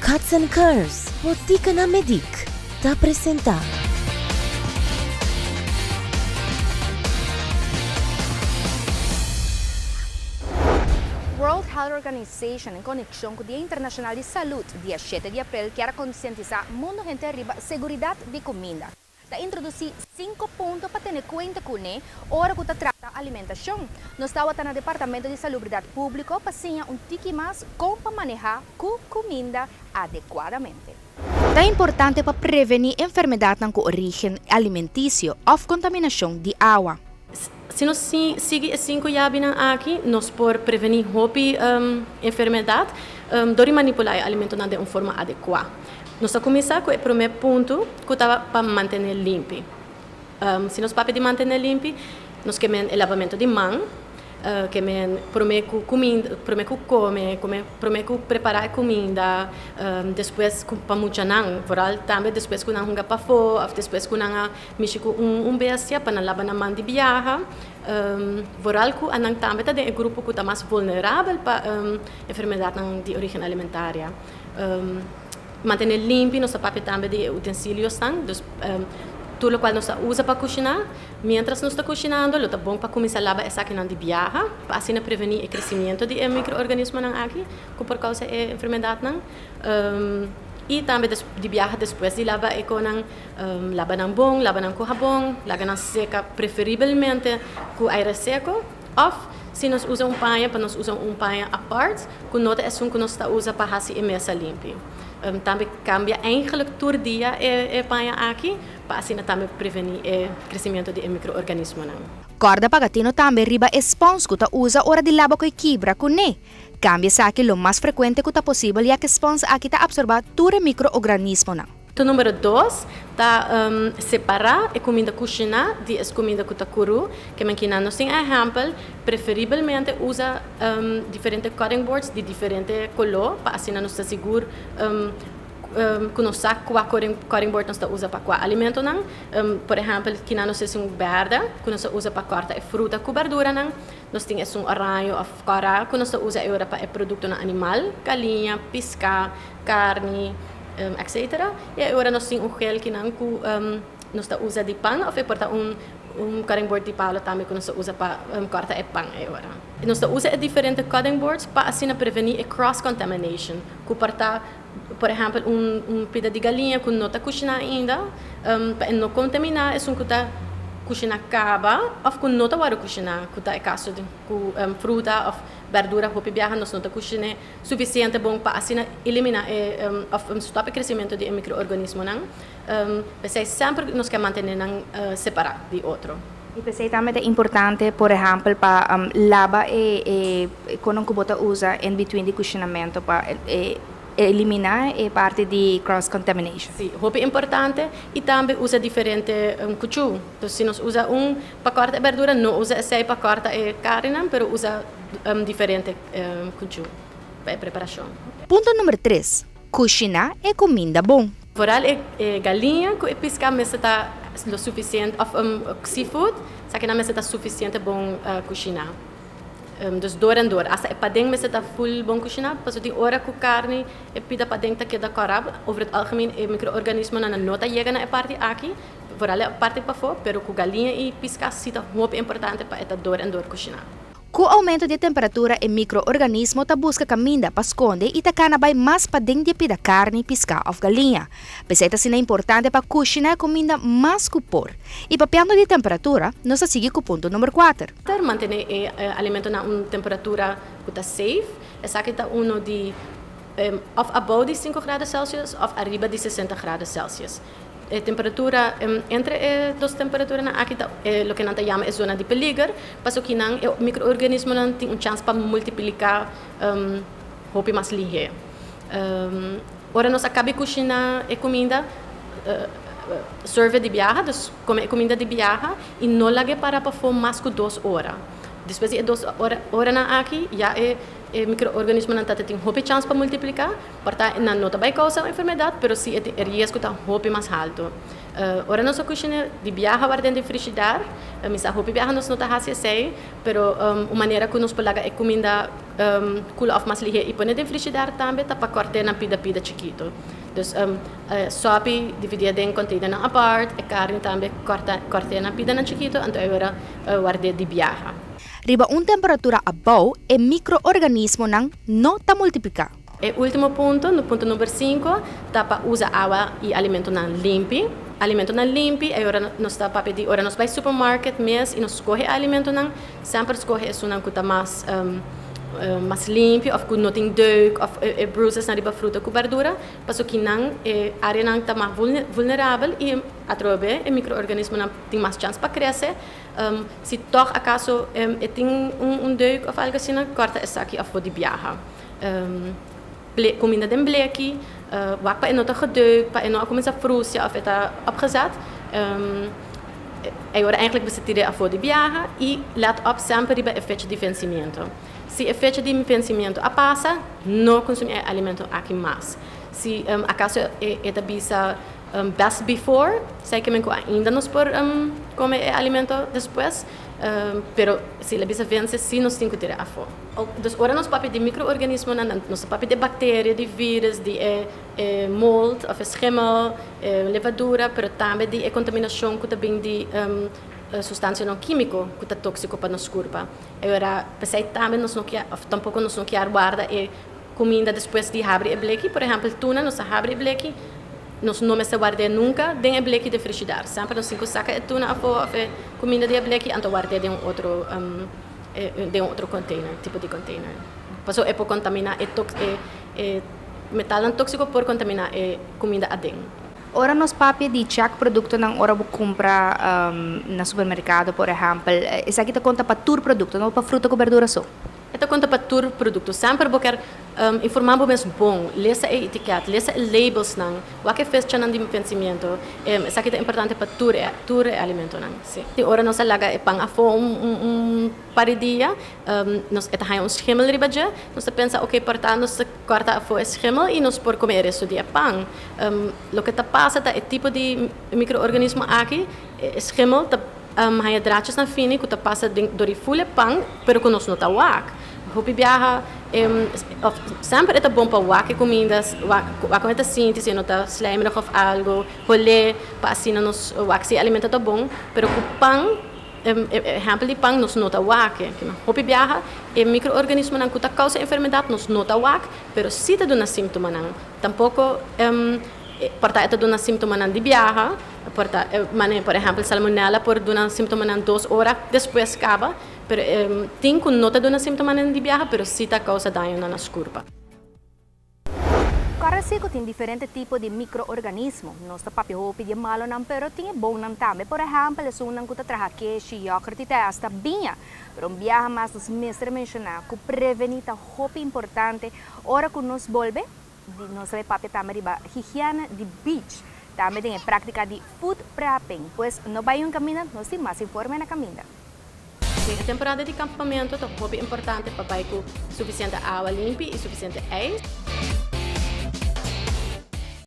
Cuts and Curves, Botica na Medic, ta presenta. World Health Organization en konekshon ku Dia Internashonal di Salud, dia shete di aprel, kier a konsientisá mundu henter riba seguridat di kuminda. Ta introdusí sinku punto pa tene kuenta kuné ora ku ta trata alimentashon. Nos tabata na Departamento di Salubridat Públiko pa siña un tiki mas kon pa manehá ku kuminda adekuadamente. Ta importante pa prevení enfermedatnan ku orígen alimentisio òf kontaminashon di awa. Si nos sigui e sinku yabinan aki, nos por prevení hopi enfermedat dor di manipulá e alimentonan den un forma adekuá. Nos ta kuminsá ku e promé punto ku ta pa mantené limpi. Si nos papia di mantené limpi, nos ke men e labamentu di man, ke men promé ku kuminda, promé ku kome, promé ku prepará e kuminda, despues ku pa muchanan, vooral tambe despues ku nan hunga pafó òf despues ku nan a mishi ku un bestia pa nan laba nan man di biaha. Vooral ku anan tambe ta den e grupo ku ta mas vulnerabel pa enfermedatnan di orígen alimentaria. Mantené limpi, nos ta papia tambe di e utensiliosan, dus tur lokual nos ta usa pa kushiná. Miéntras nos ta kushinando lo ta bon pa kuminsá laba esakinan di biaha pa asina prevení e kresimiento di e mikroorganismonan aki ku por kousa e enfermedatnan. I tambe di biaha despues di laba e konan, laba nan bon, laba nan ku habon, laga nan seka preferibelmente ku aire seko. Òf, si nos usa un paña, pa nos usa un paña apart ku no ta esun ku nos ta usa pa hasi e mesa limpi. Tambe kambia eigenlik tur dia e paña aki pa asina tambe prevení e kresimiento di e mikroorganismonan. Kòrda paga tino tambe riba e spons ku ta usa ora di laba ku e kibra kuné. Kambia esaki lo mas frekuente ku ta posibel ya ku e spons aki ta apsorbá tur e mikroorganismonan. Punto numero dos ta separá e kuminda kushiná di es kuminda ku ta kurú. Ke men kinan nos tin ehèmpel, preferibelmente usa diferente cutting boards di diferente koló pa asina nos ta sigur ku nos sa kua cutting board nos ta usa pa kua alimentonan. Por ehèmpel, kinan nos tin esun bèrdè ku nos ta usa pa kòrta e fruta ku bèrduranan. Nos tin esun oraño òf kòrá ku nos ta usa e ora pa e produktonan animal, galiña, piská, karni. Etc. I e ora nos tin un gel kinan ku nos ta usa di pan of e por ta un un cutting board di palo tambe ku nos ta usa pa kòrta e pan e ora. Nos ta usa e diferente cutting boards pa asina prevení e cross contamination ku por ta por ehèmpel un un pida di galiña ku no ta kushiná ainda pa e no kontaminá esun ku ta kushiná kaba òf ku no ta wòrdu kushiná ku ta e kaso di ku fruta òf bèrdura hopi biaha nos no ta kushiné Sufisiente bon pa asina eliminá e òf stòp e kresimentu di e mikroorganismonan. P'esei semper nos ke mantené nan separá di otro. I p'esei tambe ta importante, por ehèmpel, pa laba e konan ku bo ta usa in between di kushinamentu pa eliminá e parti di cross contamination. Sí, hopi importante. I tambe usa diferente kuchú. Entonces si nos usa un pa kòrta e bèrdura, no usa esei pa kòrta e karninan, pero usa diferente kuchu pa e preparashon. Punto number tres, Kushiná e kuminda bon. Foral e galiña ku e piská mester ta lo sufisiente òf seafood, esakinan mester ta sufisiente bon kushiná. Dus dor en dor. Asta e paden mester ta ful bon kushiná, pasobra tin ora ku karni e pida paden ta keda kòrá. Over het algemeen e mikroorganismonan no ta yega na e parti aki, foral e parti pafó, pero ku galiña i piská si ta hopi importante pa e ta dor en dor kushiná. Ku oumento di e temperatura e mikroorganismo ta buska kaminda pa skonde i ta kana bai mas paden di e pida karni, piská òf galiña. P'esei ta asina importante pa kushiná e kuminda mas ku por. I papiando di temperatura, nos ta sigui ku punto number kuater. Ter mantené e alimento na un temperatura ku ta safe. Esaki ta uno di òf abou di sinku grado Celsius òf ariba di sesenta grado Celsius. E temperatura entre e dos temperaturanan aki ta e loke nan ta yama e zona di peliger, pasobra kinan e mikroorganismonan tin un chans pa multipliká hopi mas lihé. Ora nos a kaba kushiná e kuminda, serve di biaha, dus kome e kuminda di biaha i no lag'é para pafó mas ku dos ora. Despues di e dos oranan aki ya e. E microorganismonan ta tin hopi chance pa multiplica, por ta nan no ta bay causa un enfermedad, pero si e riesgo ta hopi mas halto. Ora nos a cushina di biaha warda den frigidair, mi sa hopi biaha nos no ta haci esey, pero un manera cu nos por laga e cuminda cool off mas lihe y pone den frigidair tambe ta pa corte na pida pida chikito. Dus sopi dividié den containernan apart, e carni tambe corta corte na pidanan chikito, anto e ora ward'é di biaha. Riba un temperatura abou e microorganismonan no ta multiplica. E ultimo punto, punto number cinco, ta pa usa awa y alimentonan limpi. Alimentonan limpi, e ora nos ta papia di ora nos bai supermarket mes y nos scoge e alimentonan, semper scoge esunnan cu ta mas mas limpi of cu no tin deuk of e bruisesnan riba fruta cu berdura, pasobra kinan e areanan ta mas vulnerabel y atrobe e microorganismonan tin mas chans pa crece. Si tog acaso e tin un deuk of algo asina, corta esaki afo di biaha. Cuminda den bleki, wak pa e no ta gedeuk, pa e no a cuminsa frusia of e ta opgezet. E ora eigenlijk mester tira afo di biaha y let op semper riba e fecha di vencimiento. Si e fecha di vencimiento a pasa, no consumi e alimento aki mas. Si acaso e ta bisa best before, esei ke men ku ainda nos por kome e alimento despues, pero si el a bisa vense si nos tin ku tira afó. Dus ora nos papia di mikroorganismonan, nos ta papia di bakteria, di virus, di e mold òf e schimmel, e levadura, pero tambe di e kontaminashon ku ta bin di sustansianan kímiko ku ta tóksiko pa nos kurpa. E ora p'esei tambe nos no kier òf tampoko nos no kier warda e Cuminda despues di habri e bleki, por ehempel tuna, nos ta habri e bleki, nos no mester ward'é nunca den e bleki den frishidar. Semper nos tin cu saca e tuna afó of e cuminda di e bleki anto ward'é den un otro den un otro container, tipo di container. Pasobra e por contamina e e e metalnan toxico por contamina e cuminda aden. Ora nos papia di check productonan ora bo cumpra na supermercado por ehempel, esaki ta conta pa tur producto, no pa fruta cu berdura so? E ta konta pa tur produkto. Semper bo ker informá bo mes bon. Lesa e etiket, lesa e labelsnan, wak e fechanan di vensimiento. Esaki ta importante pa tur e tur e alimentonan. Sí. Tin ora nos a laga e pan afó un un par di dia, nos e ta haña un schimmel riba dje. Nos ta pensa, oke, por ta nos ta kòrta afó e schimmel i nos por kome e resto di e pan. Loke ta pasa ta e tipo di mikroorganismo aki, e schimmel ta. Haña drachiesnan fini ku ta pasa den dor di ful e pan, pero ku nos no ta wak. Hopi biaha òf semper e ta bon pa wak e kuminda, wak wak kon e ta sinti, si e no ta slijmerig òf algu, hol'é pa asina nos wak si e alimento ta bon. Pero ku pan, ehèmpel di pan, nos no ta wak e. Hopi biaha e mikro-organismonan ku ta kousa enfermedat nos no ta wak, pero si ta duna símptomanan. Tampoko por ta e ta duna símptomanan di biaha. Por ta mane por ehempel salmonella por duna simptomanan dos ora despues caba, pero tin cu no ta duna simptomanan di biaha pero si ta causa daño na nos curpa. Corda si cu tin diferente tipo di microorganismo. Nos ta papia hopi di e malonan pero tin e bonnan tambe. Por ehempel esunnan cu ta traha keshi, yoghurt y te hasta biña. Pero un biaha mas nos mester menciona cu preveni ta hopi importante ora cu nos bolbe. Di nos ta bay papia tambe riba higiene di beach, tambe den e practica di food prepping. Pues no bay un caminda, nos tin mas informe na caminda. Den e temporada di campamento ta hopi importante pa bay cu suficiente awa limpi y suficiente ijs.